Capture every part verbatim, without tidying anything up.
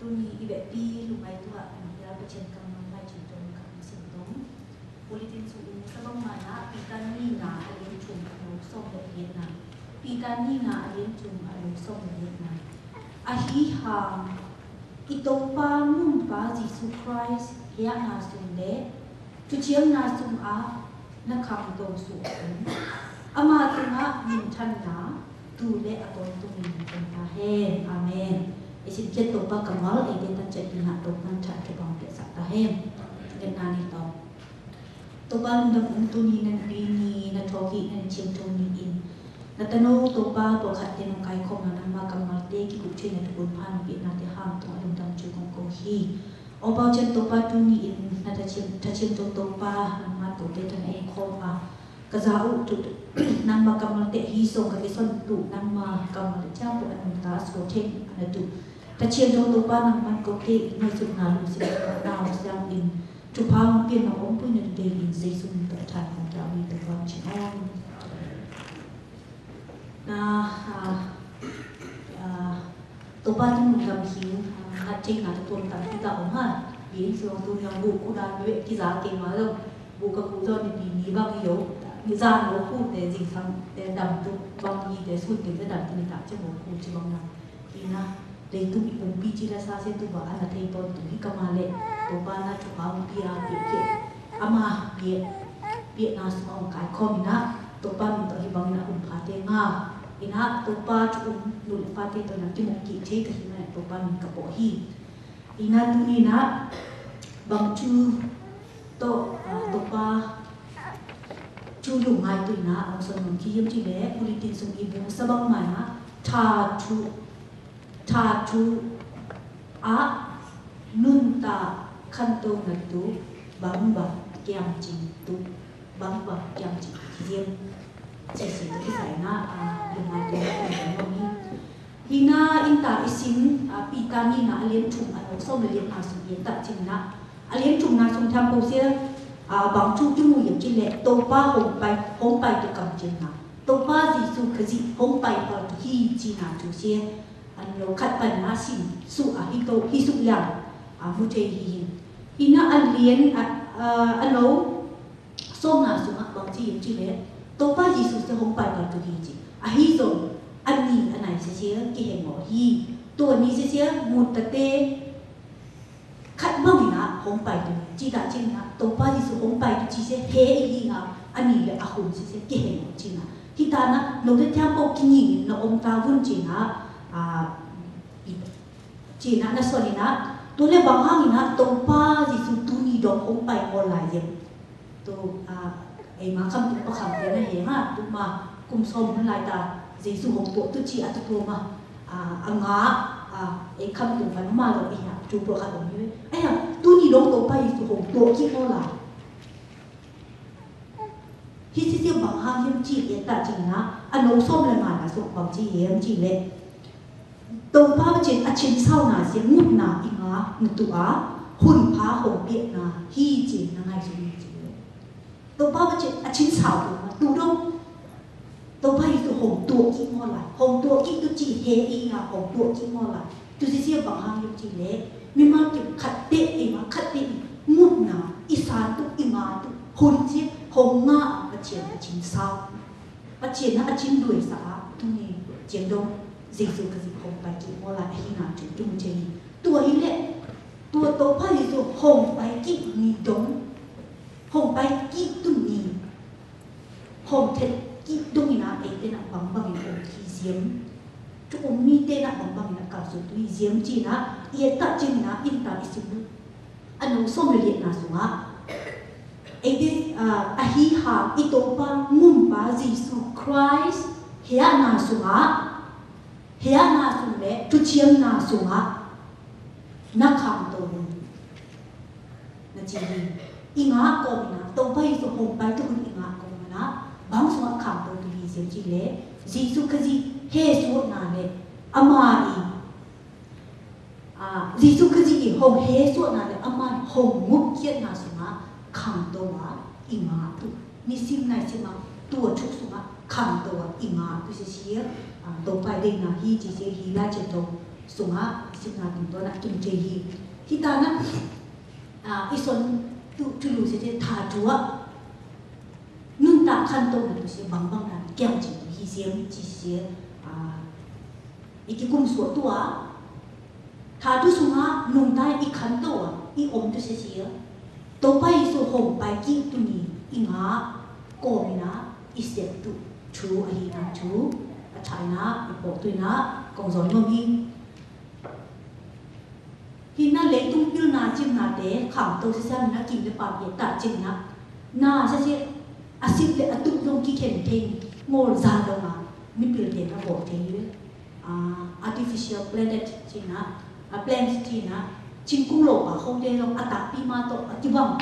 Tuni i beppi lu mai tua an ya pa chen kam mang mai chin tong kam sin tong. Bulletin su u sa bang mana, Pita nina a lien chung a lok song le liet na. Pita nina a lien chung a lok song le liet na. A hi ha, i Tôpa Ngumpa Jisu Christ hia na sung le, tu chiang na sung a, na khang tong su a. Ama tung a min than na, tu le a ton tung min than ta hen. Amen. Ê sin kiet Tôpa kamal, ê bê tan chet na Tôpa nan chat Tôpa pia sa ta hen. Ngên na ni tong. Tôpa lŭng dam ung tuni nan pi ni na thô ki nan chiêm trong ni in. Na tano Tôpa pô khăt te nong kai khom na nang ma kamal te ki kŭp chui na tukun phan pi na te ham tong a lŭng dam chu kong kong hi. Ơ pao chen Tôpa tuni in na ta chiêm, ta chiêm trong Tôpa nang ma tô te tan ê khom a. Kazau tŭ nang ma kamal te hi song ka ke son tŭ nang ma kamal te chiam pô anum ta so theng ana tŭ. Ta chiêm trong Tôpa nang man kok te in mai suk na lu si na siang in. Tŭ pha ma pien nong om pui na tŭ dê in Jisu min tôk than kong ta mi tôk pha ma chin ong. Na, a, a, Tôpa tŭ mŭn gam hiu, a, na cheng na tŭ pon tam ki ta ong ha. Bi in song tŭ yang bu ku dan bi ki za ke ma lo. Bu ka ku zon ni bi ni bang yo. Ni za no ku te jing sang te dam tŭ bang ni te sun te dam tŭ ni ta che bo ku chi bang na. Ina, lei tŭ mi ung pi chi la sa se tŭ ba ana thei pon tŭ hi kama le. Tôpa na tŭ ba ung pi a pi ke. Ama pi, pi na sma ung kai khom ina. Tôpa min tôk hi bang ina ung pha te nga. Ina Tôpa chu um nu le pha te tôk na ki mong ki te ka hi ma Tôpa min ka pô hi. Ina tuni na bang chu tôk, a, Tôpa chu lu ngai tui na ong son nong ki yem chi le, bulletin sung i bu sa bang ma na, tha chu, tha chu, a, nun ta, khan tô na tu, bang ba, kiang ching tu. Bang ba kiang chi ki yem. Chi si tu ki sai na, a, lu ngai tui na, a, lu ngai tui na. Hi na in ta i sim, a, Pita nina a lien chung a lok song le lien na sung ê ta chin na. A lien chung na sung tham pô sia, a, bang chu ki mu yem chi le, Tôpa hong pai, hong pai tu kam chin na. Tôpa Jisu Krist hong pai pal tu hi chi na chu sia. An lo khat pai na sim, su a hi tô, hi su yang, a, mu thei hi hin. Hi na a lien, a, a, a lo, Song na sung a bang chi yem chi le, Tôpa Jisu se hong pai pal tu hi chi. A hi zong, a ni a nai se se ki heng mô hi. Tu a ni se se mut ta te, khat bang ina hong pai tu. Chi ta chi ina, Tôpa Jisu hong pai tu chi se he i hi na, a ni le a hun se se ki heng mô chi na. Hi ta na, nô te thiam pô ki ni na ong ta vun chi na, a, i Chi na na sua ni na, tu le bang hang ina, Tôpa Jisu tu ni dong hong pai mô lai yem. Tu, a, ê ma kham tu pa kham te na he ma, tu ma, kum som mân lai ta, Jisu hong tuă tu chi a tu tu ma, a, a nga, a, ê kham tu pa ma lo ê ya, tu pa kham ni, ê ya, tu ni dong Tôpa Jisu hong tuă chi mô lai. Hi si si bang hang yem chi ê ta chi na, a nô som le ma na suk bang chi yem chi le. Tôpa ba chin a chin sau na se mut na i nga na tu a, hun pha hong piê na hi chin na ngai su ni chin. Tôpa ba chin a chin sau tu na tu dong. Tôpa Yêsu hong tuă ki mô lai, hong tuă ki tu chi he i nga hong tuă ki mô lai. Tu si si bang hang yuk chi le, mi ma ki khat te i ma khat te i mut na, i san tu i nga tu, hun chi hong nga a chin a chin sau. Pă chiên na a chin đuổi sa a, tu ni chiên dong, Yêsu Krist hong pai ki mô lai a hi na chu tu mu che hi. Tua hi lĕ, tua Tôpa Yêsu hong pai ki ni dong, hong pai ki tu ni, hong thet ki dong i na, ê tê na bang bang i na ôm ki diêm. Chu ôm mi tê na bang bang i na kal su tu i diêm chi na, i ta chi na, in ta i sim lu. A nô sôm lê liê na sung a. Ê dê, a, a hi ha, i Tôpa, Ngumpa, Yêsu Christ, hia na sung a. Hia na sung lê, tu chiêm na sung a. Na kham tô hun. Na chi hi. I ngă kôm i na, Tôpa Yêsu hong pai tô hun i ngă kôm i na. Bang sung a kham tô tu hi diêm chi lê. Yêsu Krist, he suôt na lê. Ama i. A, Yêsu Krist i hong he suôt na lê ama hong ngŭp kiet na sung a khang tô a i ngă tu. Ni sim nai sim a tua chuk sung a khang tô a i ngă tu si si a, a, tô pai dê na hi chi si hi la chi tô. Sungah, sip na tŭm tôna tŭm tê hi. Hi ta na, a, i son tu, tu lu se te tha tua. Nun ta khan to na tu se bang bang na kiang ci tu hi siam ci se, a, i ki kum suat tua. Tha tu sungah nun ta i khan to a, i om tu se se. Tôpa Yêsu hong pai ki tu ni i ngă kô mi na i sep tu. Chu a hi na chu. A chai na, i pô tu na, kong zon ngom hi. Hi na lê tung pil na chim na te, kham tô sê sê na kim lê pam ye ta chim na. Na sê sê, a sip lê a tuk dong ki khen theng, ngol zan dong a, mi pil te na bo te yu. A, artificial planet chi na, a planet chi na, chim kung lo pa hong te dong, a ta pi ma to, a ki bang.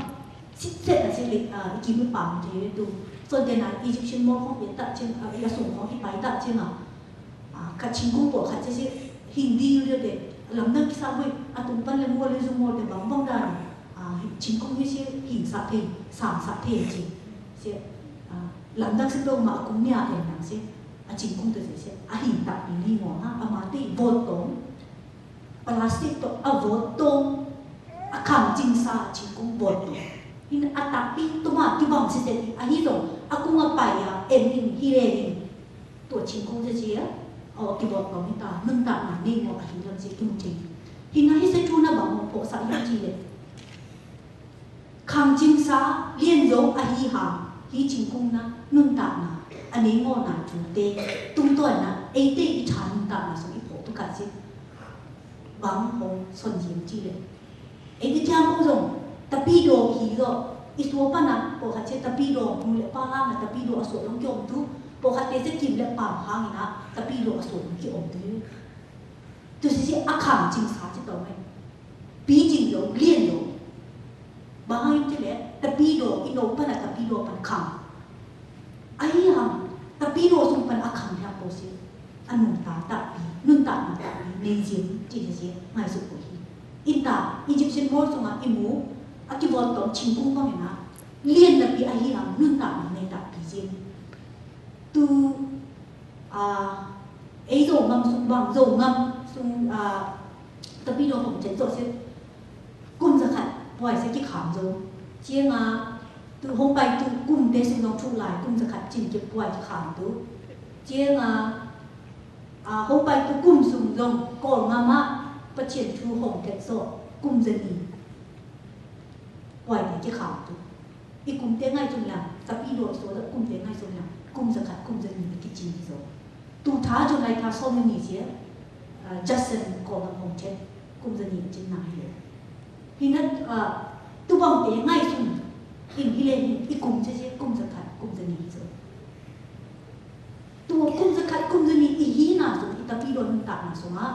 Sip sê na sê lê, a, kim lê pam te yu tu. Son te na, Egyptian mol hong ye ta chim, a, a sung hong hi pai ta chim na. A, kha chim kung pô kha chê chê hing đi lê tê, lam nang kisa bui, a tung pan lê mô lê zu mô tê bang bang đa. A, chim kung chê chê hing sa thê, sam sa thê chê. Chê, a, lam nang sê tông ma a kung nia tê nang chê. A chim kung tê chê chê, a hing tak đi ni mô ha, a ma tê vot tông. Plastic tông, a vot tông. A khang chim sa chim kung vot tông. Hin a tak đi tông ma kibang chê chê, a hi tông, a kung a pai a, em hin, hi lê hin. Tua chim kung chê chê, ơ, ki bot tông hi ta, nun ta na nê ngô a hi lăng chê kim chê. Hi na hi se chu na bang mô pô sa yam chi lê. Khang chim sa, lien dô a hi ha, hi chim kung na, nun ta na, a nê ngô na chu tê, tung tôna, ê tê i cha nun ta na sung i pô tu ka chê. Bang hong son yam chi lê. Ê, ti chang kông dong, tapido hi dong, i sua pa na, pô kha chê tapido, mu lĕ pa hang a tapido a sua dong ki ôm tu, pô kha tê chê kim lĕ pa hang i na, tapido a sua dong ki ôm tu. Tu si si a khang chim sa chê tông mê. Pi chim dong, lien dong. Bang hang chê lĕ, tapido, i nô pa na tapido pan khang. A hi hang, tapido sung pan a khang hiang pô si. A nun ta ta pi, nun ta na ta pi, nê yim, chi chi chi, ngai su pô hi. In ta, Egyptian mol sung a i mu, a ki bot tông chim kung bang na. Lien na pi a hi hang, nun ta na nê ta pi yim. Tu, a, ê dô ngam sung bang, dô ngam sung, a, tapido hong chê dô chê. Kum djă khăt, puai se ki kham dô. Chiêng a, tu hong pai tu kum te sung dong chu lai, kum djă khăt chin ki puai ki kham tu. Chiêng a, a, hong pai tu kum sung dong, kol ngam a, pa chien chu hong ket so, kum djă ni. Puai te ki kham tu. I kum te ngai sung yang, tapi do so da kum te ngai sung yang, kum djă khăt, kum djă ni ki chin so. Tu tha jong lai tha sô ni ni sia, a, Judson ko ma hong chet, kum djă ni chin na hi. Hi na, a, tu bang te ngai sung, in hi le hin, i kum che che, kum djă khăt, kum djă ni so. Tu kum djă khăt, kum djă ni i hi na sung, i tapi do nun tak na sung a.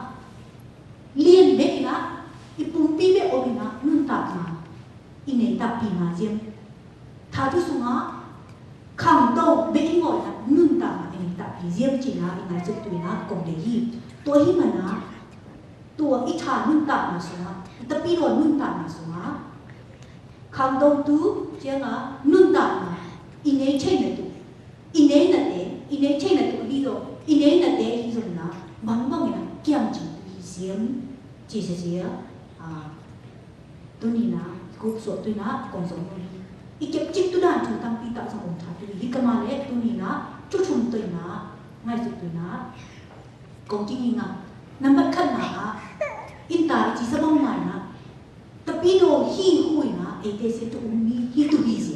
Lien be i na, i pum pi be o i na, nun tak na. I ne tak pi na jem. Tha tu sung a, khang tâu be i ngoi na, nun tak na, i ne tak pi jem chi na, i na jem tu i na, kong de hi. Tua hi ma na, tua i tha nun tak na sung a, i tapi do nun tak na sung a. Khang tâu tu, chiang a, nun tak na, i ne chê na tu. I ne na te, i ne chê na tu hi do, i ne na te hi do na, bang bang i na, kiang chi tu hi jem, chi sa sia, a, tu ni na, kup so tu na, kong so tu ni. I kep chik tu dan chu tam pi ta sa kong cha tu hi kama le, tu ni na, chu chum tu na, ngai su tu na, kong ki ni na, number khat na, in ta i chi sa bang mai na, Tapido hi hui na, e te se tu umi hi tu hi zi.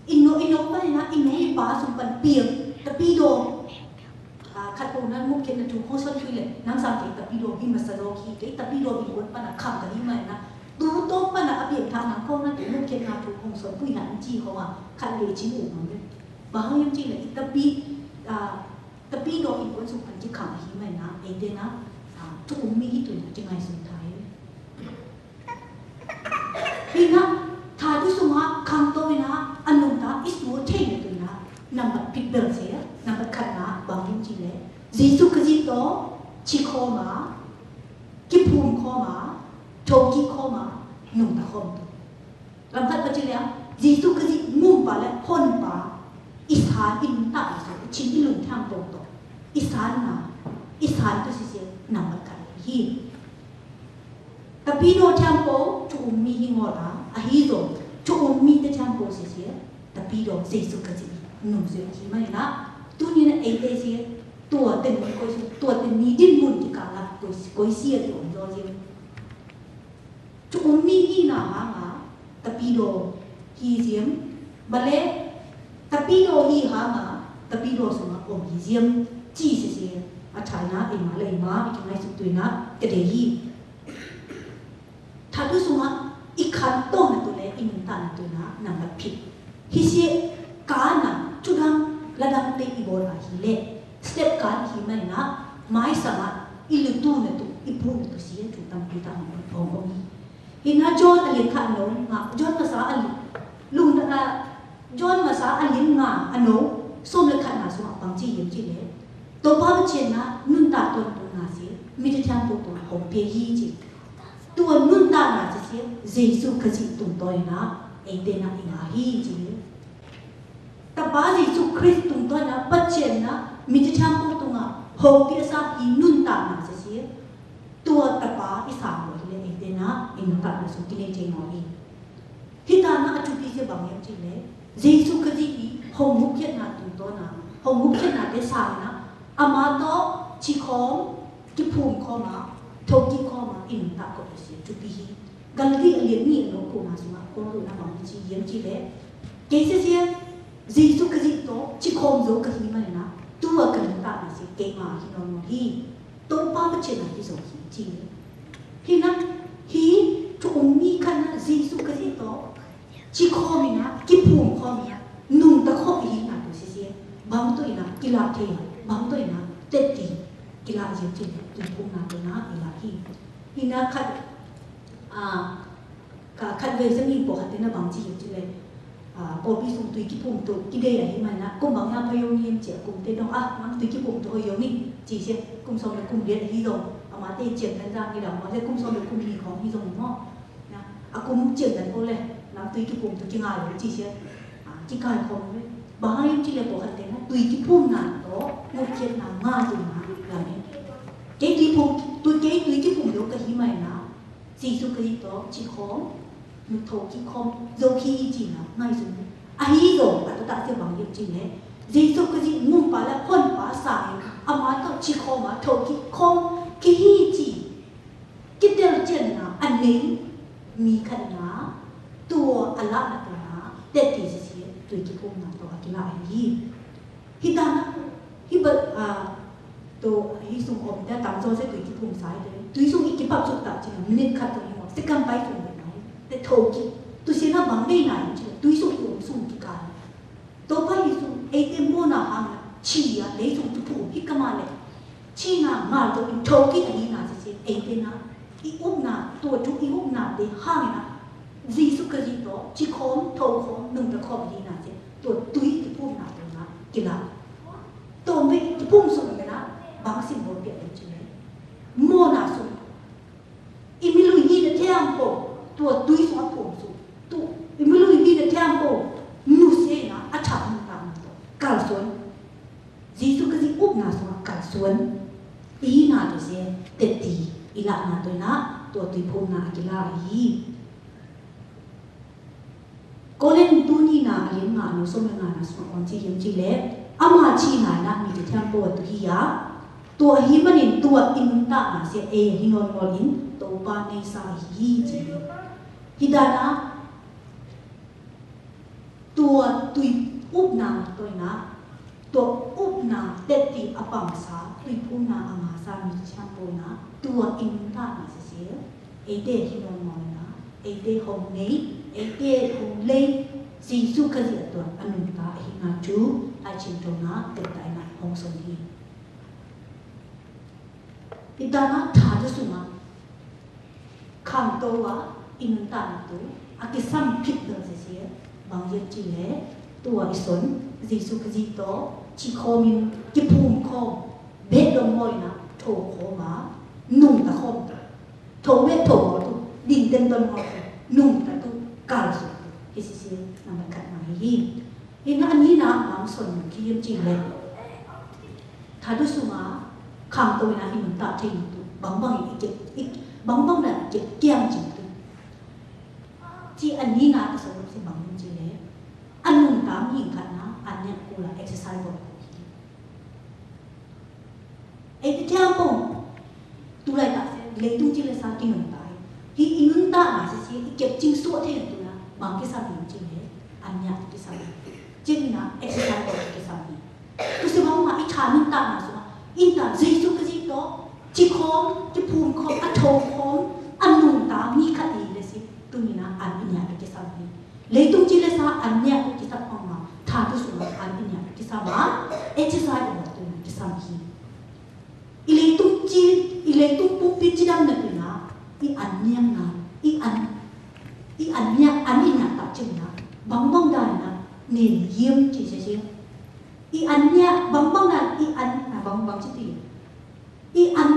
Ino, ino pa na, ino i pa sung pan piêng. Tapido. A, khat po na muk ken na tu ho son thui le. Nang sang ke tapido hi masa do ki, ke tapido hi wan pa na kham ka hi mai na. Tu to pa na a piêng tha na ko na tu muk ken na tu hong son pui na chi ho a. Khat le chi u ma le. Ba ho yam chi le tapi, a, Tapido i wan sung pan ki kham hi mai na, e te na, a, tu umi hi tu na, chi ngai sung thai. Hi na, tha tu sung a, kham to i na, a nung ta, i su te na tu na, number pit bel se, number khat na, bang yum chi le. Jisu Kristo, chi kho ma, ki phum kho ma, to ki kho ma, nung ta kho ma tu. Lam khat pa chi le, Jisu Krist mum pa le hon pa, i san i nun tak na so, i chin i lung thang tong to. I san na, i san tu si se, Nămbat khat hi. Tapinô thiampô, chu ŭm mi hi ngôl a, ahi zong, chu ŭm mi tơ thiampô sisi, Tapinô Yêsu Krist nung sisi hi mai na, tu ni na ê tê sisi, tua tên mi kôi sisi, tua tên mi din mun ti kala kôi, kôi sisi tua zo sisi. Chu ŭm mi hi na hang a, Tapinô hi sisi, bale, Tapinô hi hang a, Tapinô sung a ôm hi sisi, chi sisi, a chai na, ê ma le ê ma, ê ki ngai suk tui na, kơdê hi. Thadu sung a, ê khăn tông na tu le, ê nung ta na tu na, nămbat phit. Hi sisi, ka na, chu dang, la dang te ê bôl a hi le. Step ka hi mai na, mai sa ma, ê lu tu na tu, ê pu na tu sisi, chu tam pi tam pi pong ôm hi. Hi na John a lian khat nô, ngă, John masa a lian, lung na, John masa a lian ngă, a nô, sôm le khat na sung a păng chi yem chi le. Tôpa mă chên na, nun ta tuan tu na sisi, mi tơ thiampô tu na hong pia hi chi. Tua nun ta na sisi, Yêsu Krist tung tui na, ê tê na ê ngă hi chi. Tapa Yêsu Krist tung tui na, pă chên na, mi tơ thiampô tu na, hong pia sa hi nun ta na sisi. Tua Tapa i sa ngô hi le ê tê na, ê nung ta na sung ki ne chê ngô hi. Hi ta na a chu pi sisi bang yem chi le. Yêsu Krist i hong huk hiet na tung tui na, hong huk hiet na tê sa na, ama to chi khôm, ki phung khôm a, thô ki khôm a, ê nung ta kô sisi chu pi hi. Galati a lian ni a nô kô na sung a kô lu na bang chi yem chi le. Kei sisi, Yêsu Krist to, chi khôm zo ka hi mai na, tua ka nung ta na sisi, kei ma hi nô nô hi. Tôpa mă chên na hi zo hi chi. Hi na, hi, chu ŭm mi khăn na, Yêsu Krist to, chi khôm mi na, ki phung khôm mi na, nung ta khôm hi na tu sisi. Bang tui na, ki la thei, bang tui na, têt ti, ki la yem chi, tui phung na tu na, ê la hi. Hi na khăt, a, Ka khăt wê sơng ih pô hă tê na bang chi yem chi le. A, pô pi sung tui ki phung tu, ki đe a hi mai na, kŭm bang na pha yong yem chi a kŭm tê dong, a, nang tui ki phung tu hô yong ni, chi se, kŭm song le kŭm đe hi dong, a ma tê chiên tan dang hi dong, ma se kŭm song le kŭm ni khong hi dong mô. Na, a kŭm chiên tan pô le, nang tui ki phung tu ki ngai le, chi se, a, ki kai khong le. Bang yem chi le pô hă tê na, tui ki phung na to, ngô kiet na, nga tui na, la me. Kei tui phung, tui kei tui ki phung dong ka hi mai na, Yêsu Krist to, chi khôm, nô thô ki khôm, dô ki chi na, ngai dô. A hi dô, a ta ta se bang yem chi ne. Yêsu Krist ngŭm pa la hon pa sa, ama to chi khôm, a thô ki khôm, ki hi chi. Ki tel chen na, a neng, mi khăn na, tua a la na ta na, têt ti si si, tui ki phung na to a ki la hi. Hi ta na, hi bơ̆t, a, to, hi sung ôm ta tam so se tui ki phung sai te. Tui sung i ki pap suk ta chi na, minit khat to hi mo, second pai sung pai. Te thô ki, tu si na bang dei na, chi na, tui sung i ôm sung ki ka. To pai hi sung, ei te mo na hang na, chi ya, dei sung tu phung, hi ka ma le. Chi na, ma to, i thô ki ta hi na, se se, ei te na, i up na, to tu i up na, te hang na. Yêsu Krist to, chi khôm, thô khôm, nung ta khôm hi na, se. Tua tui ki phung na tua na ki la. Tua mbe ki phung sung mbe na bang sim bol piă tua chi le. Mo na sung. I mi lui hi na thiam pô. Tua tui sung a phung sung. Tu i mi lui hi na thiam pô. Nu se na a chak nu ta na tua. Kal suan. Yêsu Krist up na sung a kal suan. I na tua se teti. I la na tua na tua tui phung na a ki la i. Kôrintô nina a lian ngă, a nô sôm le ngă na sua kon chi yem chi le, ama chi na na mi chi thiam pô tu hi ya. Tua hi ma nin tua i nun ta na sia e hi non mol in, to pa nei sa hi chi. Hi da na, tua tui up na toi na, tua up na teti a pang sa, tui pu na a ma sa mi chi thiam pô na, tua i nun ta na sia sia. Ei te hi nong mol na, ei te hong nei, ei te hong lei, Yêsu Krist a tuan a nung ta hi na chu, a chin to na, te tai na hong son hi. Hi ta na tha tu sung a, khang to wa, i nung ta na tu, a ki sam phit dong se se, bang yet chi le, tu wa i son, Yêsu Krist to, chi khom in, ki phum khom, be dong mol na, tho khom a, nung ta khom ta. Thô wet thô ngol tu, đing ten ton ngol tu, nung ta tu, kal su tu. Hi si si, na ma kat ma hi hi. Hi na ani na, mang son mu ki yem ching le. Tha du su ma, khang to na hi nung ta ching tu, Bang bang ih, ih, bang bang na ih, kiăng jing tu. Ci a nih na ta sô lu ci bang bang ci le. A nung tam ih kha na, a nih ku la exercise bơh. Ê, ti tiang pô. Tu lai ta se, lê tung ci lê sa ki nung tai. Hi ih nung ta na se si, ih kiăng jing suă the tu na, bang ki sa bing ci le, a nih ki sa bing. Jing na, exercise bơh ki sa bing. Tu se bang ma, ih cha nung ta na su ma. Ih ta, Yêsu Kristô, ci khom, ci phun khom, a thâu khom, a nung ta, mi kha ti le si, tu mi na, a nih ki sa bing. Lê tung ci lê sa a nih ki sa păng ma, tha tu su ma a nih ki sa ma, ê ci sa ih ma tu ki sa ma hi. Ih lê tung ci, ih lê tung pulpit ci dăm na tu na, ih a nih na, ih a, ih a nih, a nih ta ci na, bang bang dai na, nê yêm ci ci ci. Ih a nih, bang bang dai, ih a nih, bang bang ci ti. Ih ăn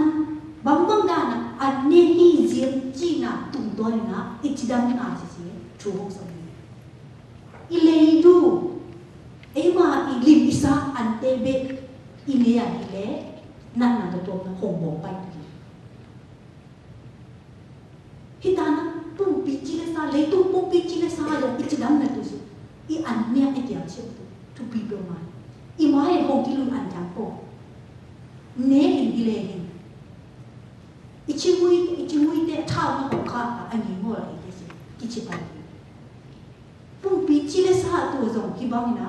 bang bang đa nă, ăn nê hi diêm chi nă, tŭng doi nă, ih chi đăm nă, si si, chu hong song. Ih lê ih du, ih ma ih lim ih sa ăn tê bê, ih nê ăn ih lê, nă nă tơ tôm nă, hong bong pai tu. Hita nă, pum pi chi lê sa, lê tu pum pi chi lê sa, lê ih chi đăm nă tu si. Ih ăn nê ih tiam siam tu, tu pi pơ mai. Ih mai hong ki lun ăn tiam pô. Nê hin ih lê hin. Ih chi mui, ih chi mui tê thao nă hong ka, a ngi mô la ih tê si. Ki chi pai. Pum pi chi lê sa tu a zong ki bang nă.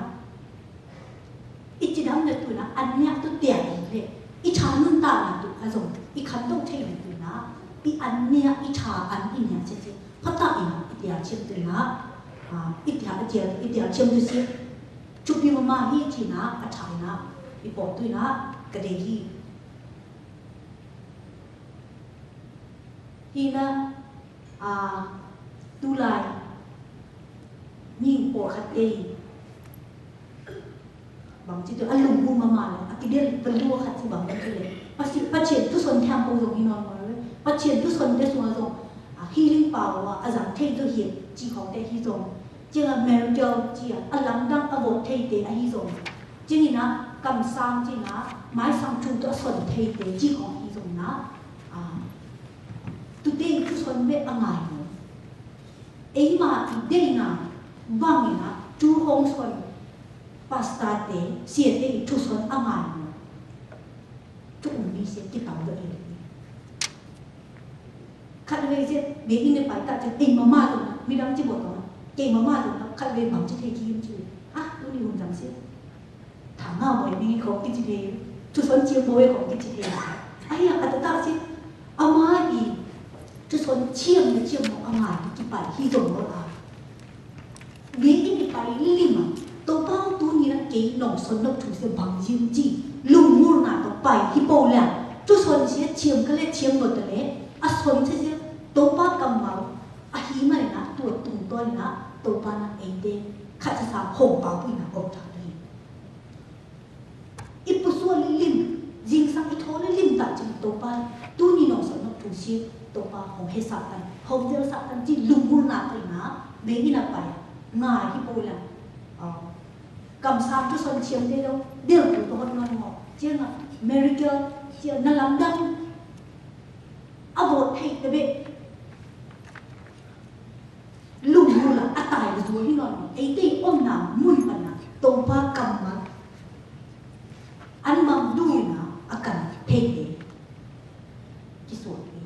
Ih chi đăm nă tu nă, ăn nê tu tiam ih lê. Ih cha nun ta nă tu a zong, ih khăn dong thê nă tu nă. Ih ăn nê, ih cha ăn ih nê chê chê. Pha ta ih nă, ih tiam siam tu nă. A, ih tiam, ih tiam, ih tiam siam tu si. Chu pi ma ma hi chi nă, a cha nă. Ih pô tu nă, ka dê hi. Hi nă, a, tu lai, ning pô khăt tê. Bang chi tu, a lŭng bu ma ma lĕ, a ki dêl pơlua khăt chi bang chi lĕ. Pă chi, pă chien tu son thiam pô zong hi non ma lĕ. Pă chien tu son tê sua zong, a, healing power, a zang thê tu hiet, chi khong tê hi zong. Chi a miracle, chi a, a lam dang a bot thê tê, a hi zong. Chi ni nă, kam sang chi nă, mai sang chu tu a son thê tê, chi khong hi zong nă. A, tu tê tu son bê a ngai mô. Ê ma i dê ngai, bang i nă, tu hong son, pasta tê, sia tê, tu son a ngai mô. Tu ung mi sia ki tau dơ ê. Khăt wê sia, bê i nê pai ta sia, ê ma ma dơ nă, mi dang chi bô dơ nă, kê ma ma dơ nă, khăt wê bang chi thê ki yim chi. A, tu ni ung dang sia. Thả ngao bơi mi khong ki chi thê. Chu son chiêm bơi khong ki chi thê. Ai ya, a ta ta si. A ma i. Chu son chiêm na chiêm mô a ma i ki pai hi dong mô a. Bê i ni pai lim a. Tô pao tu ni na kê nong son nôk chu se bang yim chi. Lung mur na tô pai hi pô la. Chu son sia chiêm ka lê chiêm bơi ta lê. A son sia sia. Tô pa kam mau. A hi ma na tu tung tô na. Tô pa na ê tê. Khăt sa sa hong pao pi na ôp ta lê. Ih pơsua lĕ lim, jing sang ih thô lĕ lim ta jing tô pa, tu ni nong son nôk tu si, tô pa hong he sa tan, hong dêl sa tan, jing lŭng mul na tơi na, bê ni na pai, ngai hi pô la. Ơ. Kam sang tu son chiêm dê dong, dêl tu tô hon non mô, jing a, miracle, jing na lam dang. A bôt thê tê bê. Lŭng mul a, a tai la dua hi non. Ê tê ôm na mun pa na. Tô pa kam ma. Ăn ma dui na a kan thê tê. Ki suôt tê.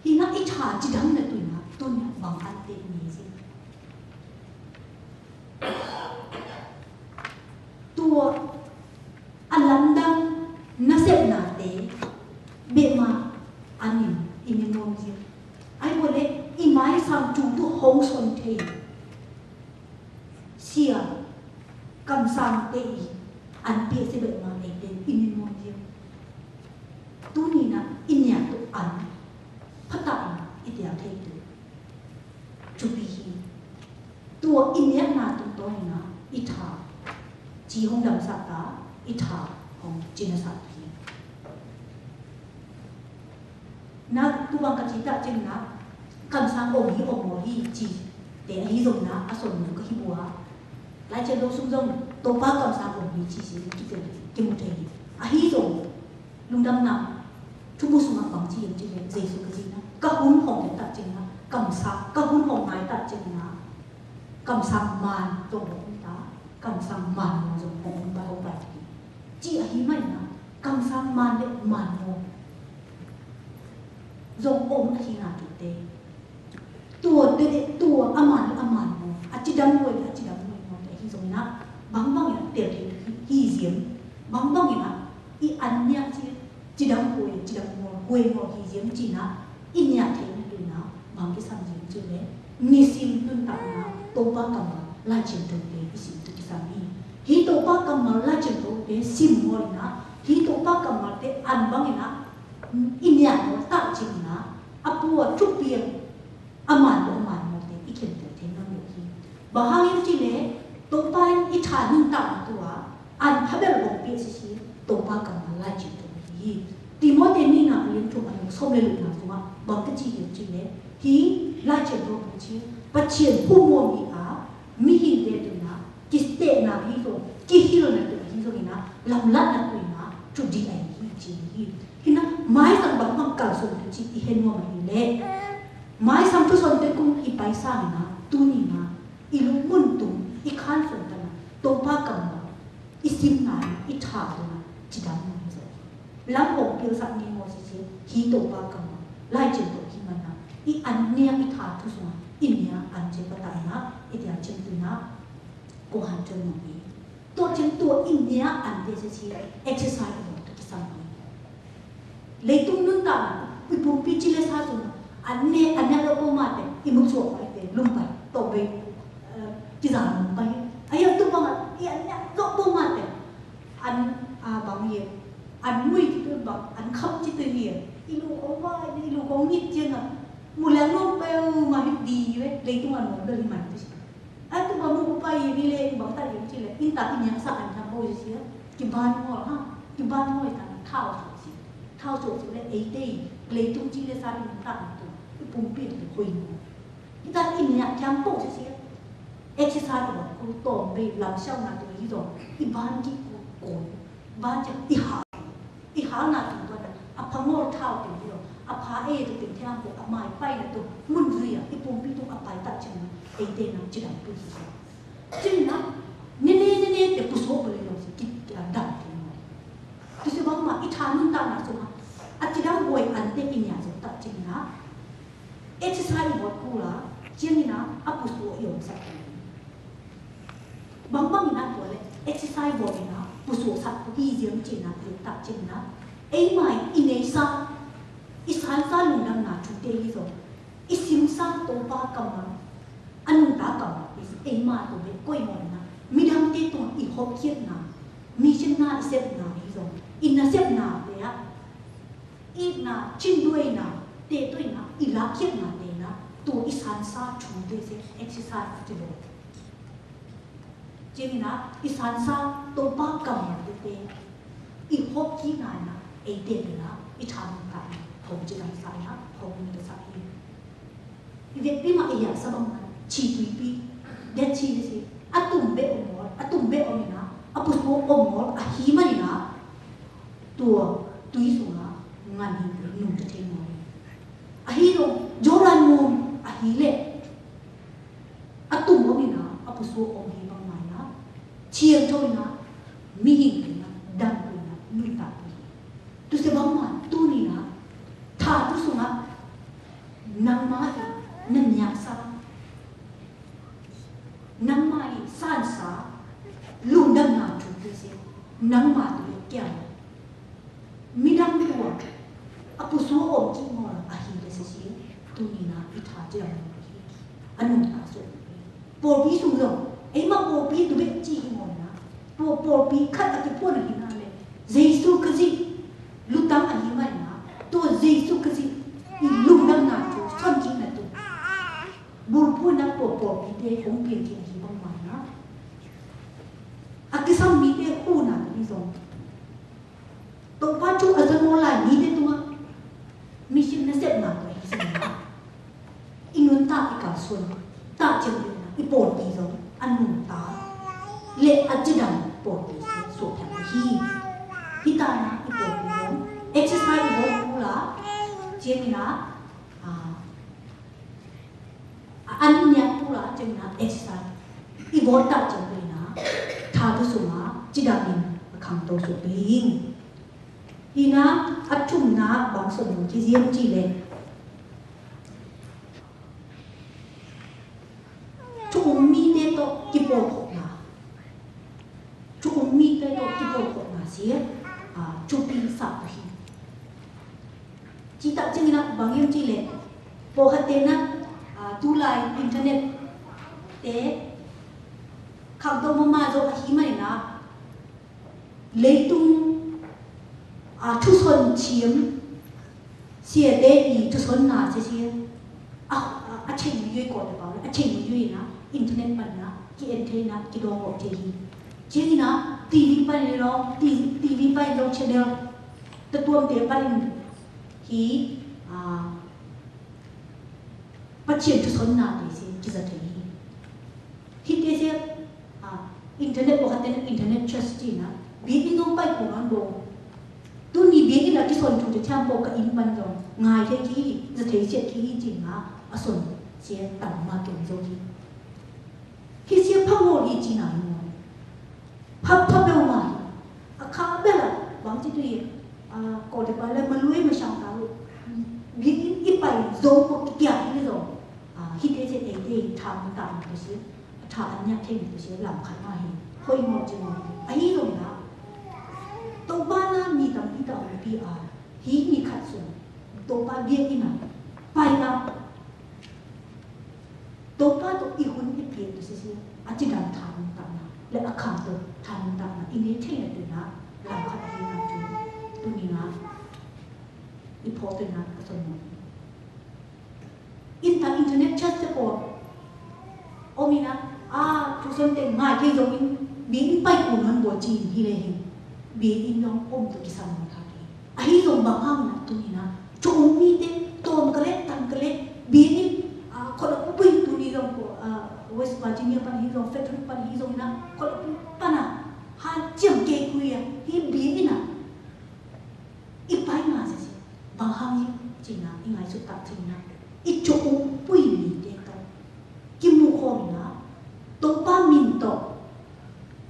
Hi na ih cha chi dang na tui na. Tui na bang ăn tê ni si. Tua a lam dang na sep na tê, bê ma a nim, i nim mông jia. Ai bô lê, i mai sang chu tu hong son thê. Sia, kam sang tê i, ăn pê se bê ma ê tê, i nim mông jia. Tu ni na, i nia tu ăn, pha ta i na, i tia thê tu. Chu pi hi. Tua i nia na tu to ni na, i tha. Chi hong dam sa ta, i tha hong chi na sa hi. Na tu bang ka chi ta chi na, kam sang ôm hi ôm mô hi chi. Tê a hi zong na, a son nu ka hi bua. Lai chen dong sung zong, tô pa kam sang ôm hi chi si, ki tê, ki mu tê hi. A hi zong. Lŭng dăm nă, tŭ mŭ sung a bang ci yơh ci lĕ, Yêsu Krist na. Kah hun hŏng lĕ tat ceng na, kăm sa, kah hun hŏng ngai tat ceng na. Kăm sang man, tŏ bŏk ta, kăm sang man, yŏng hŏng bai hŏng bai. Ci a hi mai na, kăm sang man lĕ man hŏng. Yŏng ôm a hi na tŭ te. Tŭ tê tê, tŭ a man, a man mô. A či dăm wai, a či dăm wai mô, tê hi yŏng na. Bang bang ya, tê hi, hi yêm. Bang bang ya, i an nia či, či dăm wai, či dăm mô, wai mô hi yêm či na. I nia tê ni tui na, bang ki sam yêm či le. Ni sim nun ta na, tôpa kăm ma, lai čiêm tôpa, i sim tui ki sam hi. Hi tôpa kăm ma, lai čiêm tôpa, sim mô na. Hi tôpa kăm ma, tê an bang na. I nia mô ta či na. A pua tŭ piêng. A man, a man, mô te, i khen te, te nô mô hi. Bơ hang yŭ či le, tôpa i tha nun ta ma tua, an ha bel bong pia si si, tôpa kăm ma lai či tôpa hi. Timôte ni na, a lian tŭ ma yŭ, sôm le lŭk na suma, bơ kơ či yŭ či le, hi, lai či tôpa či, pa chien hu mô mi a, mi hin te tui na, ki ste na hi to, ki hil na to hi to hi na, lam lat na to hi na, to di ai hi chi hi. Hi na, mai sang bang bang kal sum to chi i hen wa ma hi le. Mai sang to sum to kum i pai sang na, tu ni na, i lu mun tum, i khan sum ta na, to pa kam na, i sim na, i tha na, chi dam na hi so. Lam hong pil sak ni mo si si, hi to pa kam na, lai chen to hi ma na, i an nia i tha tu sum, i nia an chen pa ta na, i tia chen tu na, Kôhan tơl mă pi. Tôch cheng tôch i nia an dê sesi exercise i dong tôch ki sang pi. Lei tung nun ta, i pum pi chi le sa sung. An ne, an ne lo pô ma te, i muk suok pai te, lum pai, tôch bai, ki za lum pai. Ai yô tu bang, i an ne lo pô ma te. An, a bang ye, an mui chi tu bang, an khăp chi tu ye. I lu kong wa, i lu kong ngit chi na. Mu le nô pe u ma hip di ye, lei tung an mo dơ li man tu si. Ơ, tŭ bang mŭ pai ni le, tŭ bang ta yŭ chi le, in ta in yang sa an ta bôi si, ki ban ngol ha, ki ban ngol ta thao so si, thao so si le, ei te, le tŭ chi le sa in ta tŭ, i pum pi tŭ hui ngol. I ta in yang kiam bôi si, exercise tŭ bang ku tôm be lam siau na tŭ i dong, i ban ki ku ko, ban chi i ha. I hal na tŭ tuan, a pha ngol thao tŭ tŭ, a pha e tŭ tŭ thiang ko, a mai pai na tŭ, mun zui a, i pum pi tŭ a pai ta chang, e te na chi dang tŭ tŭ. Chang na, ne ne ne ne te pŭ so bơ le yong si, ki, ki a dang tŭ. Tŭ si bang ma, i tha nun ta na so ma, a chi dang boi an te i nia so ta chang na, e chi sa i bot ku la, chang na, a pŭ so yong sa. Bang bang i na tôle, exercise bôk i na, pŭ so sa, pŭ i ziam chi na, pŭ ta chi na. Ei mai, i nei sa, i san sa lung dang na chu te i zo. I sim sa tôpa kam ma, a nung ta kam ma, i ei ma tôle, koi mo na. Mi dang te tôle, i hop kiet na. Mi chen na, i sep na, i zo. I na sep na, te a. I na, chin duai na, te duai na, i la kiet na, te na. Tôle i san sa chu te se, exercise te lo. Chang na, i san sa, tôpa kam ma te te. I hop ki na na, ei te te na, i tha nun ta na, hop chi dang sa na, hop nun ta sa i. I ve pi ma i ya sa bang na, chi tui pi, de chi de si. A tum be ong ngol, a tum be ong na, a pŭ so ong ngol, a hi ma na. Tôle, tui so na, ngan hi, nung te te ngol. A hi lo, joran mum, a hi le. A tum ong i na, a pŭ so ong hi bang mai na. Chiang choi na, mi hing na, dang kui na, nun ta kui. Tŭ se bang ma, tu ni na, tha tŭ sung a, nang ma i, nang nia sa. Nang ma i, san sa, lung dang na chu tŭ se, nang ma tŭ kiang. Mi dang tôle, a pŭ so ong ki mo la, a hi le se si, tu ni na, i tha chi dang na hi. A nung ta so. Pôl pi sung lo, ei ma pôl pi tôle chi hi mo na. Pôl, pôl pi khat a ki pô na hi na le. Yêsu Krist, lu tang a hi ma na. Tôle Yêsu Krist, i lung dang na tôle, son ki na tôle. Bul pu na pôl, pôl pi te, hong pien ki na hi bang ma na. A ki sam mi te, hu na, mi zong. Tôle pa chu a sa mo lai ni te tua. Mi sin na sep na tua hi sin na. I nun ta i ka sun. Ta chen na i pôl pi zong. A nun ta. Le a chi dang pôl pi zong. So pia hi. Hi ta na i pôl pi zong. Ih vot pula, jeng ina, a, a, an nia pula, jeng ina, exercise. Ih vot ta jeng ina, tha tu suma, jida min, a khang to su ping. Ina, a chum na, bang son ki jeng ji le. Chu ung mi te to ki pô kok na. Chu ung mi te to ki pô kok na sie, a, chu pi sa pa hi. Chi ta ching na bang yong chi le. Pô ha te na, a, tu lai internet te. Khang to ma ma zo a hi ma na. Leitung, a, thu son chiêm, sia te i thu son na sia sia. A, a, a cheng yui ko te pau, a cheng yui na, internet pan na, ki en te na, ki dong ko te hi. Cheng na, TV pan lo, TV, TV pan lo channel. Ta tuôm te pan hi, a, Pachien thu son na te se, ki za te hi. Hi te se, a, internet, wak ha te na internet church chi na. Bia in dong pai ku man dong. Tu ni bia in la ki son thu te thiam pô ka in ban dong. Ngai te ki, za te se ki hi chi na, a son se tam ma ken zo hi. Hi se pa mo hi chi na mo. Pha, pha beo ma hi. A kha beo la, bang chi tui, a, ko te pa la ma lui ma shang ta lu. Bi in i pai zo ko ki kia hi zo. A, hi te se te te tha mô ta mô te se. Tha an yak te mô te se lam khat ma hi. Hoi mô chi mô. A hi zo na. To ba na mi tam pi ta hoi pi a. Hi mi khat su. To ba bia i na. Pai na. Tôpa to i hun i pia tu sisi, a chi dang tha mung tang na, le a khang to tha mung tang na, i ne cheng na tu na, lam khat a hi na tu, tu ni na, i pho tu na, ka son mo. In ta internet church te pô, o mi na, a, tu son te ngai ke zong in, bi in pai ku non bo chi in hi le hin, bi in yong om tu ki san mo tha ke. Ahi zong bang hang na tu ni na, chu ung mi te, tôm kale, tang kale, bi in, a, kol a pui tu ni zong ko, a, West Virginia pan hi zong, Frederick pan hi zong na, kol a pui pan a, ha chiam ke kui a, hi bi in a. I pai na si si, bang hang i, chi na, i ngai su tak chi na, i chu ung pui mi te to. Ki mu khô na, Tôpa min to,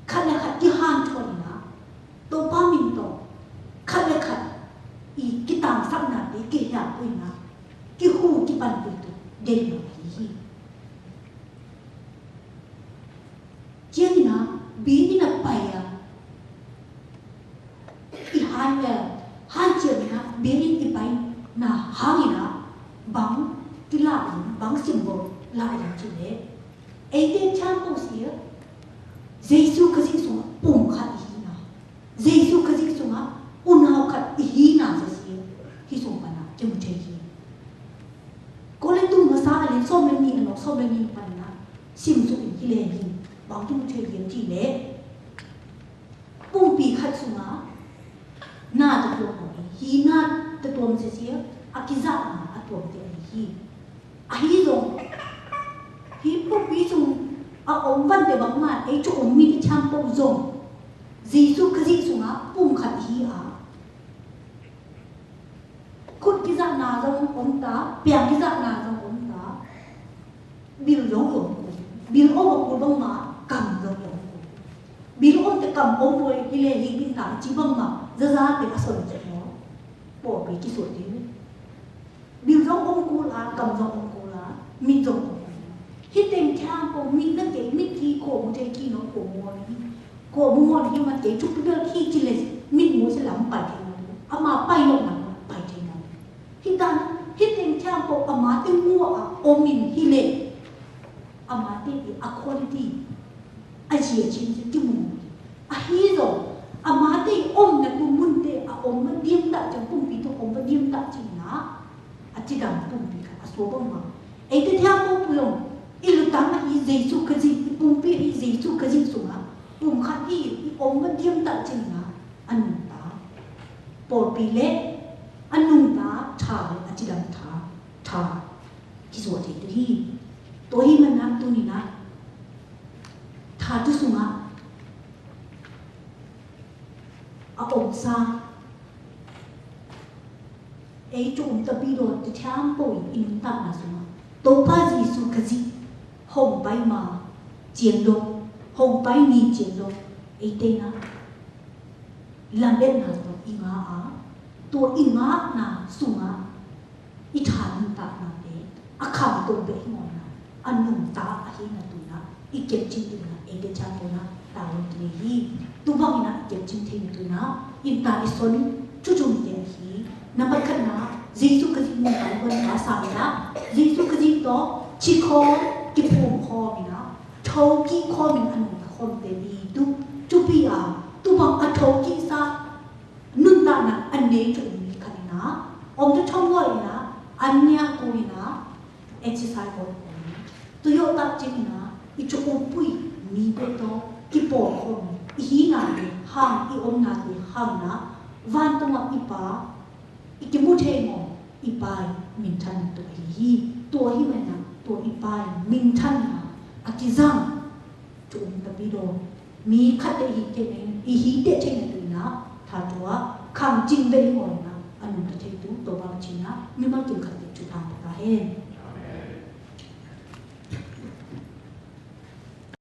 khat le khat ki han chua na, Tôpa min to, khat le khat, i ki tang sam na te, ki hia pui na, ki hu ki pan pui to, de ma hi hi. Chia ni na, bi ni na pai a. I han, eh, han chia ni na, bi ni i pai na, han ni na, bang, ki la, bang symbol, la yang chi le. Ei te chang ko si, Yêsu Krist sung pum khat i hi na. Yêsu Krist sung a, u nau khat i hi na sa si, hi sung pa na, ki mu che hi. Kôrintô masa a lian sôm le ni a nok sôm le ni pan na, sim su in hi le hi, bang ki mu che hi chi le. Pumpi khat sung a, na ta tuôm ko hi, hi na ta tuôm sa si, a ki za na, a tuôm te a hi. Ahi zong. Hi pumpi sung a om van te bang ma, ei chu om mi te chang pô zong. Yêsu Krist sung a pum khat hi a. Khut ki za na zong om ta, piang ki za na zong om ta. Bil zong om. Bil om a kul bang ma, kam zong om. Bil om te kam om boi, hi le hi bin ta, chi bang ma, za za te a son chi mo. Pô pi ki so te. Bil zong ôm kul a, kam zong ôm kul a, mit zong ôm kul a. Hi teng chang pô mit na ke, mit ki kô mu te ki no kô mu ni. Kô mu ni hi ma te chuk pi bel ki chi le, mit mu se lam pai te no. Ama pai no na, pai te no. Hi tan, hi teng chang pô ama te mu a, ôm in hi le. Ama te i a quality. A sia chin si ki mu. Ahi zong. Ama te i ôm na tu mun te a ôm ma diêm ta chang pumpi tu ôm ma diêm ta chang na. A chi dang pumpi khat a so bang ma. Ei te thiang pumpi ôm. I lu tang a i Yêsu Krist, i pumpi i Yêsu Krist sung a. Pum khat i, i ôm ma diêm ta chang na. A nung ta. Pô pi le. A nung ta, tha, a chi dang tha. Tha. Ki so te tu hi. Tu hi ma na, tu ni na. Tha tu sung a. A ôm sa. Tơpĭ dŏ tơthiam pô ih ih nŭn tah na suma. Tôpa Yêsu Krist hŏng pai ma, jêng dŏ, hŏng pai ni jêng dŏ, ih tê na. Lam ƀĕ na dŏ ih ngă a, dŏ ih ngă na suma. Ih tha nŭn tah na tê, a khăm tông ƀĕ ih ngŏ na, a nŭn tah a hĭ na tui na, ih kĕp jing tui na, ih tê chang tui na, tao tui hĭ. Tui bang ih na, ih kĕp jing tui na, ih ta ih son, chu chu ih tê hĭ. Nă mă khan na, Yêsu Krist nŭn tah ih bơ̆n ba sa ih na, Yêsu Krist dŏ, chi khŏm, kĭ phung khŏm ih na, thâo kĭ khŏm ih na, a nŭn tah khŏm tê ih dŭ, chu pi a, tui bang a thâo kĭ sa, nŭn tah na, a nê chu ih mi khan ih na, ôm tơ chong ngŏ ih na, a nia kô ih na, exercise ôh. Tui yôk tah jêng ih na, ih chu ôp pui, mi bĕ dŏ, kĭ pô khŏm, ih hĭ na tê, hăng, ih ôm na tê, hăng na, van tơma ih pa, ih kĭ mŭt hê ngŏ, ih pa, mĭn than tui hĭ, tui hĭ mă na, tui ih pa, mĭn than na, a kĭ yang, Chu ôm tơpĭ dô. Mi khăt đe hĭ têng, ih hĭ đe têng tui na, tha dua, khăng jing đe ih ngôi na, anŭn tơthê tu, tô bang jing na, mi mă jing khăt đe chu tha pơta hên.